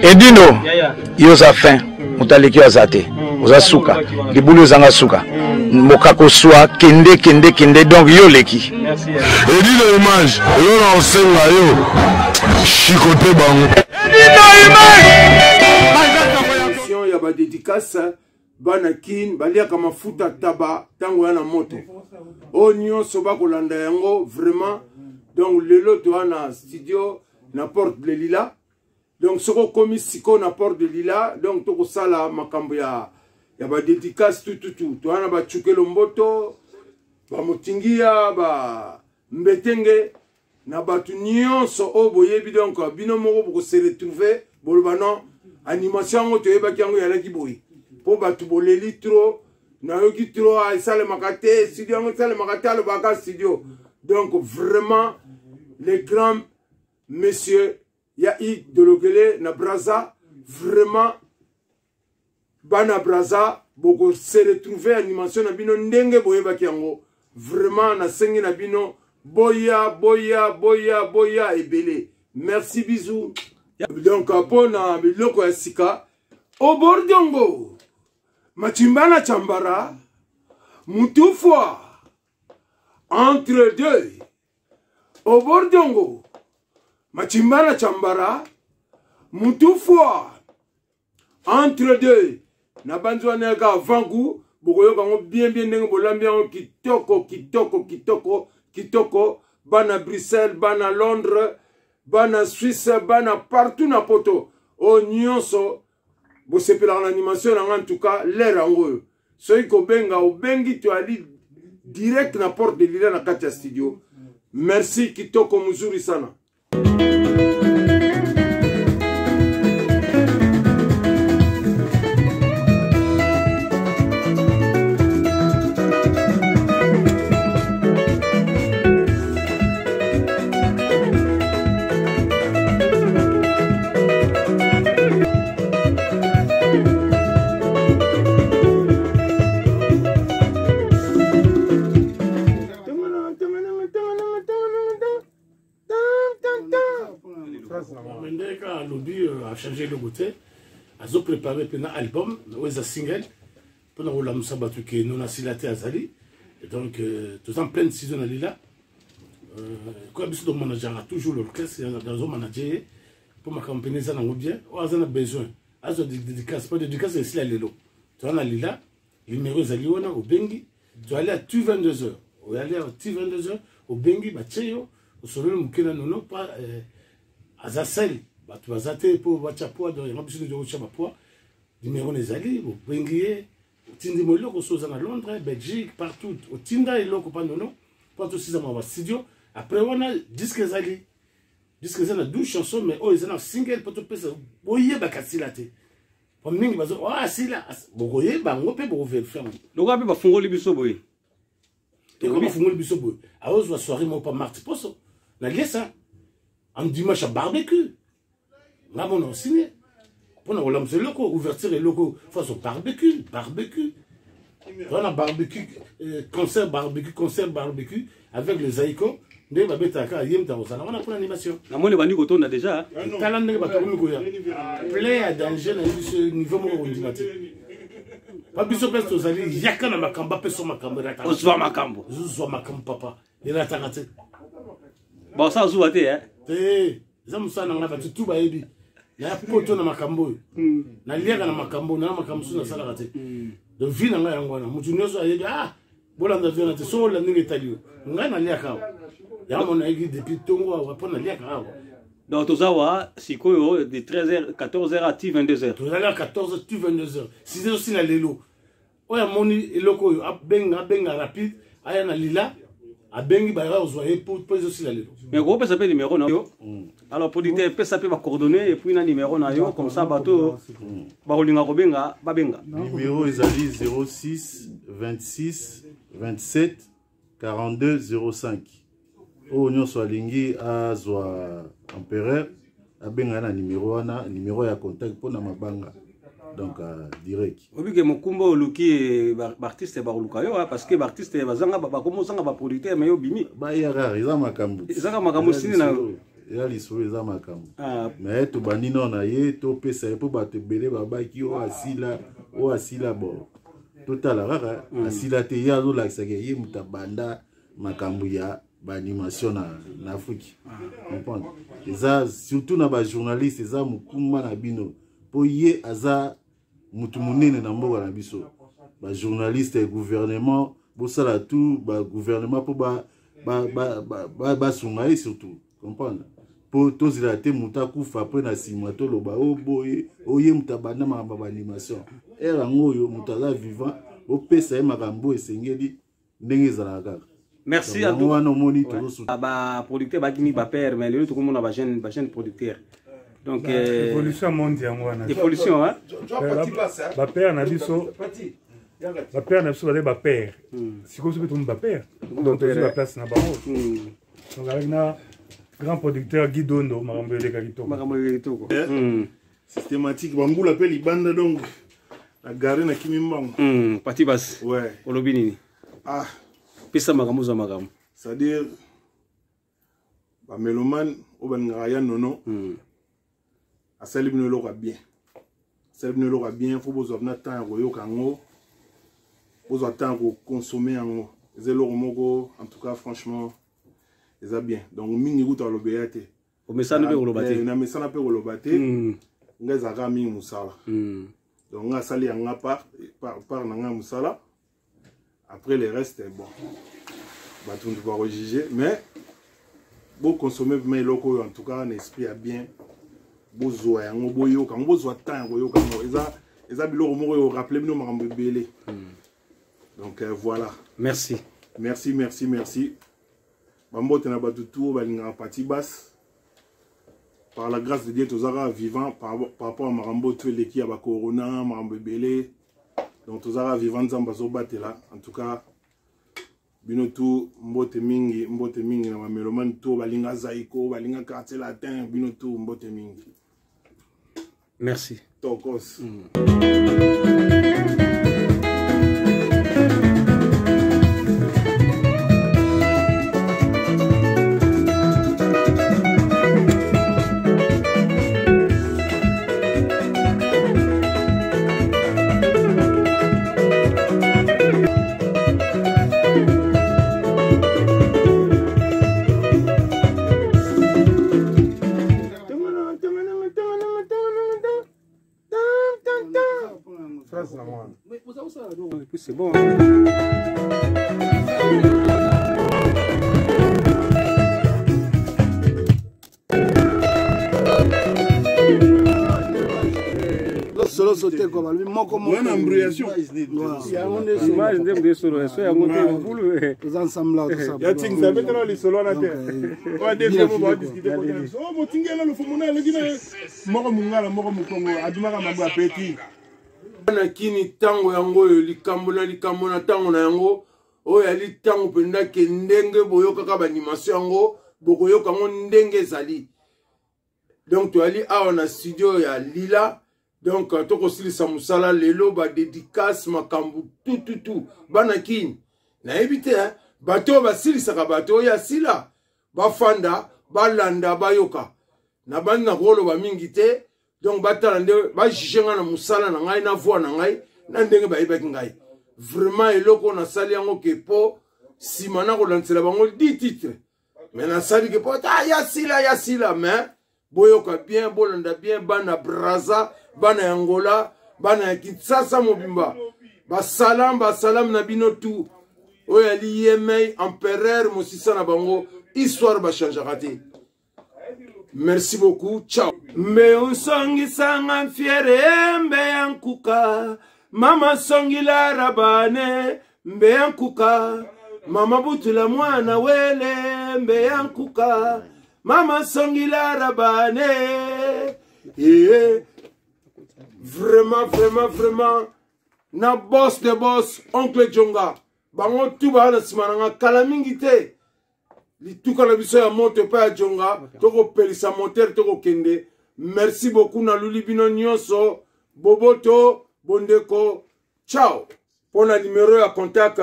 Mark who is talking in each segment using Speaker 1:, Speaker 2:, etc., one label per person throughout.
Speaker 1: Edino, yo oza fin, moto aleki yo aza te, oza suka, libulu ezanga suka, mokako swa kende kende kende, donc yo oleki.
Speaker 2: Edino image, yo na osenga yo chicote bango.
Speaker 1: Edino image.
Speaker 3: Mission ya ba dédicace bana kin baliaka mafuta taba ntango ya na moto oyo nyonso bakolanda yango vraiment donc lelo toa na studio na porte de lila donc soki okomi sikoyo na porte de lila donc tokosala makambo ya ya badedicace tututu toa na bacukelo mboto bamotingiya ba mbetenge na bato nyonso oyo boyebi donc bino moko bokose retrouve boloba non animation yango toyebaki yango eyalaki boye mpo bato boleli trop nayoki trop ah, esalemaka te studio yango esalemaka te alobaka studio donc vraiment le grand monsieur ya i dolokele na braza vraiment bana braza boko se retrouver animation na bino ndenge boyebaki yango vraiment nasengi na bino boya boya boya boya ebele merci bisous donc mpo na biloko ya sika obordongo machimbana chambara mutufwa entre deux obordongo machimbana chambara mutufwa entre deux na banzi wana yaka avant goût bokoyoka yango bien bien ndenge bolambi yango kitoko kitoko kitoko kitoko bana bruxelles bana londres bana suisse bana partout na poto oyo nyonso bosepelaka na animation na nga en tout cas lere yango oyo soki kobenga obengi toyali direct na porte de lila na kati ya studio merci kitoko muzuri sana
Speaker 4: Mendeka alobi euh, achange eloko te azo prépare mpena album oyo eza single mpona kolamusa bato ke non asila te azali donc euh, toza en pleine saison na lila euh, koya biso tomanajaka toujours l'orchestre nazo ye mpo makambo mpena eza nango bien oyo aza na besoin azwa dédicace mpo dédicace esila lelo toza na lila Numero ezali wana obengi toali à tu 22 heures oyali à ti 22 heures obengi batie yo osololi moke na nono pa eh, aza sel bato baza te mpo batya poids donc yango biso nde tokotya bapoids numero na ezali obengi ye otindi mo eloko so oza na londres belgique partout otinda eloko mpa nono mpo tosizama bastudio après wana disque ezali disque eza na 12 chansons mais oyo eza na single mpo topesa boyebaka sila te Po mingi bazo oh asila bokoyeba yango mpe bokoverifie yango.
Speaker 5: Lokola mpe bafungoli biso boye.
Speaker 4: Lokola bafungoli biso boye. Aozwa soirée moko pa Marthe Poso na Liesa en dimanche à barbecue. Nga mona osine mpo na kolamusa eloko ouverture eloko faso barbecue barbecue wana barbecue euh, concert barbecue concert barbecue avec les zaiko ndenge babetaka kaka ye moto akozala wana mpona animation
Speaker 5: namoni ebandi kotonda deja
Speaker 4: tala ndenge bato komi koya plein ya danger na biso niveau moko kondima te pa biso mpe tozali yaka na makambo apesa makambo erataka
Speaker 5: ozwa makambo
Speaker 4: ozwa makambo papa erataka te
Speaker 5: baosala zuwa te eh?
Speaker 4: te eza mosala na ngai bato tu bayebi naya poto na makambo oyo hmm. naliaka na makambo na makambo mosusu nasalaka te hmm. donc vie na ngai yango wana moto nyonso ayebi ah bolanda vie wana te soki olanda ndenge etali yo ngai naliaka awa yango mona nayeki depuis ntongo awa mpo naliaka awa
Speaker 5: donc toza wa sikoyo de 13h 14h à ti 22h
Speaker 4: tozali à 14h ti 22h 6h osila lelo oyo amoni eloko oyo abenga abenga rapide aya na lila abengi bayaka kozwa ye mpo ezosila lelo
Speaker 5: mais okopesa mpe numero na yo mm. alors producteur pesa mpe bacoordonnées et puis na numero na yo comme ça bato mm. bakolinga kobenga babenga
Speaker 2: numero ezali 06 26 27 42 05 oyo nyonso alingi azwa empereur abenga na numero wana numero ya contact mpo na mabanga donc uh, direct
Speaker 5: obike mokumba oluki eh, baartiste bakoluka yo parce que baartiste bazanga bakomozanga baproducteur mais yo obimi
Speaker 2: bayaka eza makambo
Speaker 5: ezaka makambo sini na yo.
Speaker 2: Eza lisolo, eza makambo. Mais tobandi nao na ye, topesa ye mpo bato ebele babaki oyo asila, oyo asila. Bon, totala kaka. Asila te, ye azolakisaka ye moto abanda makambo ya baanimation na Afrique, comprendre? Eza surtout na bajournaliste, eza mokumba na bino, mpo ye aza mutu monene na mboka na biso. Bajournaliste ya gouvernement, bosala tout bagouvernement mpo basunga ye surtout, comprendre? Mpo tozela te moto akufa apres na nsima toloba o boye, oye moto abanda makambo ya baanimation. Ere yango oyo moto aza vivant, bopesa ye makambo esengeli ndenge ezalaka kaka.
Speaker 5: Merci.
Speaker 2: Yango wana omoni.
Speaker 5: Tozosuta baproducteur bakimi bapère, mais lelo tokomona bajeune producteur, donc
Speaker 6: évolution monde yango wana.
Speaker 5: Évolution, hein.
Speaker 6: Bapère na biso, bapère na biso bazali bapère. Sikoyo biso mpe tomi bapère, donc tozwi baplace na bango. Donc avec na grand producteur Guy Dondo, makambo eleka kitoko.
Speaker 5: Makambo eleka kitoko.
Speaker 4: Systématique, bambula mpe libanda, donc na gare nakimi mbango.
Speaker 5: Pati Bas.
Speaker 4: Ouais.
Speaker 5: Olobi nini?
Speaker 4: Ah.
Speaker 5: Pesa makambo, ozwa makambo.
Speaker 4: C'est-à-dire bamélomane oyo balingaka ya Nono, asali bino eloko ya bien, asali bino eloko ya bien. Fo bozwa bina temps ya koyoka yango, bozwa temps ya koconsommer yango. Eza eloko moko, en tout cas franchement eza bien. Donc mingi kuta alobeya te.
Speaker 5: Omesana mpe koloba te.
Speaker 4: Na mesana mpe koloba te. Ngai ezalaka mingi mosala, donc ngai asali yanga part na ngai mosala. Après le reste, bon, bato mutu bakojuge, mais boconsommer vraiment eloko oyo, en tout cas na esprit ya bien. Bozwa yango, boyoka yango, bozwa temps ya koyoka yango. Eza biloko moko oyo rappeler bino makambo ebele. Donc voilà.
Speaker 5: Merci.
Speaker 4: Merci, merci, merci. Bambote na bato tu oyo balingaka Pati Bas. Par la grâce de Dieu tozaka vivant par rapport à makambo tu eleki ya bacorona, makambo ebele. Donc tozaka vivant, Nzambe azobatela. En tout cas bino tu mbote mingi, mbote mingi na bamélomane tu balinga Zaiko, balinga Quartier Latin, bino tu mbote mingi.
Speaker 5: Merci.
Speaker 4: Tokos.
Speaker 5: Et puis c'est bon. Hein.
Speaker 3: Soloso te kwa balobi moko.
Speaker 4: Mwana embrouillation.
Speaker 3: Yango nde.
Speaker 5: Image nde mbe solo so yango te mobulu.
Speaker 3: Toza ensemble awa.
Speaker 4: Ya tingisa betela lisolo wana te. Oyo deuxième mot badiscute kote na biso. Oh, motingela lofumu na eleki na moko mongala, moko mokongo, adumaka mambo ya peti.
Speaker 3: Na kini ntango yango oyo, likambo na likambo na ntango na yango. Oyo yali ntango mpenza ke ndenge boyokaka baanimation yango, bokoyoka yango ndenge ezali. Donc toyali awa na studio ya Lila, donc tokosilisa mosala lelo, badédicace, makambo tututu. Bana Kini, nayebi te bato oyo basilisaka bato oyo asila, bafanda, balanda, bayoka. Na bandi na koloba mingi te, donc batala nde bajuge ngai na mosala na ngai, na voix na ngai, na ndenge bayebaki ngai. Vraiment eloko oyo nasali yango ke mpo nsima nakolandisela bango 10 titre, mais nasali ke mpo ata ya sila, ya sila. Mais boyoka bien, bolanda bien, bana Braza, bana ya Angola, bana ya Kinshasa mobimba, basalam, basalam na bino tu. Oyo ali yemei empereur mosisa na bango, histoire bachangeaka te. Merci beaucoup, ciao. Mbe usongisanga mfiere mbe ya nkuka, mama songila rabane mbe ya nkuka, mama butula mwana wele mbe ya nkuka, mama songila rabane. Eh, vraiment, vraiment, vraiment, na boss de boss, oncle Jonga, bango tu baa na nsima na nga. Kala mingi te, lituka na biso ya moto epai ya Jonga, tokopelisa moteur, tokokende. Merci beaucoup, naluli bino nyonso boboto, bondeko, ciao. Mpo na numero ya contact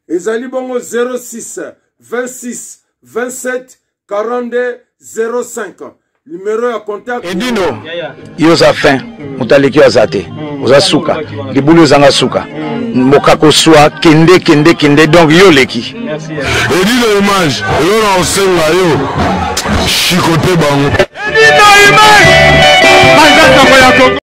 Speaker 3: ezali bongo 06 26 27 42. 05 numero ya contact.
Speaker 1: Edino, yo oza fin, moto aleki yo aza te, oza suka, libulu ezanga suka, mokako swa, kende kende kende, donc yo oleki.
Speaker 7: Edino image, yo na osenga yo shikote bango.
Speaker 1: Edino image, baza sango ya Congo.